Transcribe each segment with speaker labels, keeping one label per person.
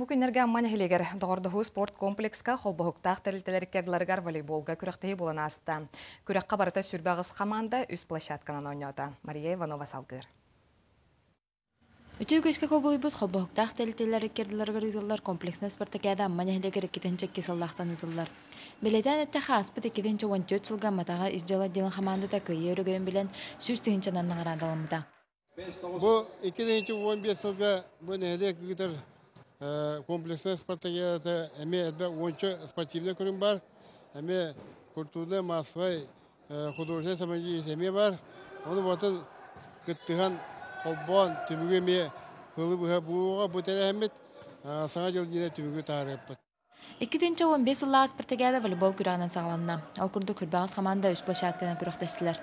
Speaker 1: Бу күннэргэ Амма нэһилиэгэр Доҕордоһуу спорт комплекска холбоһуктаах тэрилтэлэр икки волейболга күрэхтэһии буолан ааста. Күрэххэ барыта 28 хамаанда үс площадканан оонньоото. Мария Иванова салгыыр.
Speaker 2: Үтүө үгэскэ кубулуйбут холбоһуктаах тэрилтэлэр икки ыытыллар комплекснай спартакиада Амма нэһилиэгэр 2002 сыллаахтан ыытыллар. Бэлиэтээн эттэххэ, ааспыт 2014 сылга Амматааҕы ис дьыала отделын хамаандата кыайыы өрөгөйүн билэн, 100 тыһыынчанан наҕараадаламмыта.
Speaker 3: Бу 2015 сылга бу нэһилиэк ыытар комплекснай спартакиадата эмиэ элбэх 10-ча спортивнай көрүҥ бар, эмиэ культурнай, массовай, художественный самодеятельность эмиэ бар. Ону барытын кыттыһан, холбоон, түмүгү эмиэ сылы быһа буолуоҕа бу тэрээһиммит, саҥа дьыл иннинэ түмүгү таһаарыахпыт.
Speaker 2: 2015 сыллаах спартакиада волейбол күрэҕинэн саҕаланна. Ол курдук 48 хамаанда үс площадканан күрэхтэстилэр.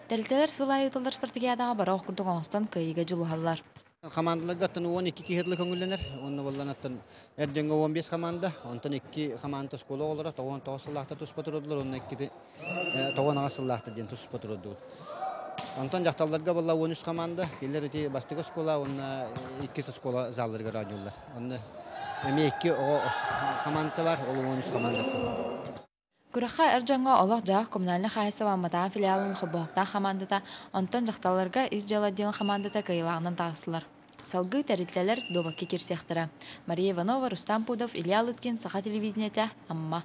Speaker 2: Тэрилтэлэр сыл аайы ыытыллар спартакиадаҕа бары ох курдук оҥостон кыайыыга дьулуһаллар.
Speaker 4: Хамаандаларга оттон 12 киһи көҥүллэнэр. Онно буоллаҕына оттон эр дьоҥҥо 15 хамаанда, онтон икки хамаанда оскуола оҕолоро 99 сыллаахта туспа турдулар, онно икки 98 сыллаахта диэн туспа турдубут. Онтон дьахталларга буолла 13 хамаанда, кинилэр ити бастакы оскуола уонна иккис оскуола залларыгар оонньууллар. Онно эмиэ икки оҕо хамаанда бар, ол 13 хамаанда.
Speaker 2: Күрэххэ эр дьоҥҥо олох-дьаһах коммунальнай хаһаайыстыба Амматааҕы филиалын холбоһуктаах хамаандата, онтон дьахталларга ис дьыала отделын хамаандата кыайыылааҕынан таҕыстылар. Салгыы тэрилтэлэр дуобакка киирсиэхтэрэ. Мария Иванова, Рустам Пудов, Илья Лыткин, Саха телевидениетэ, Амма.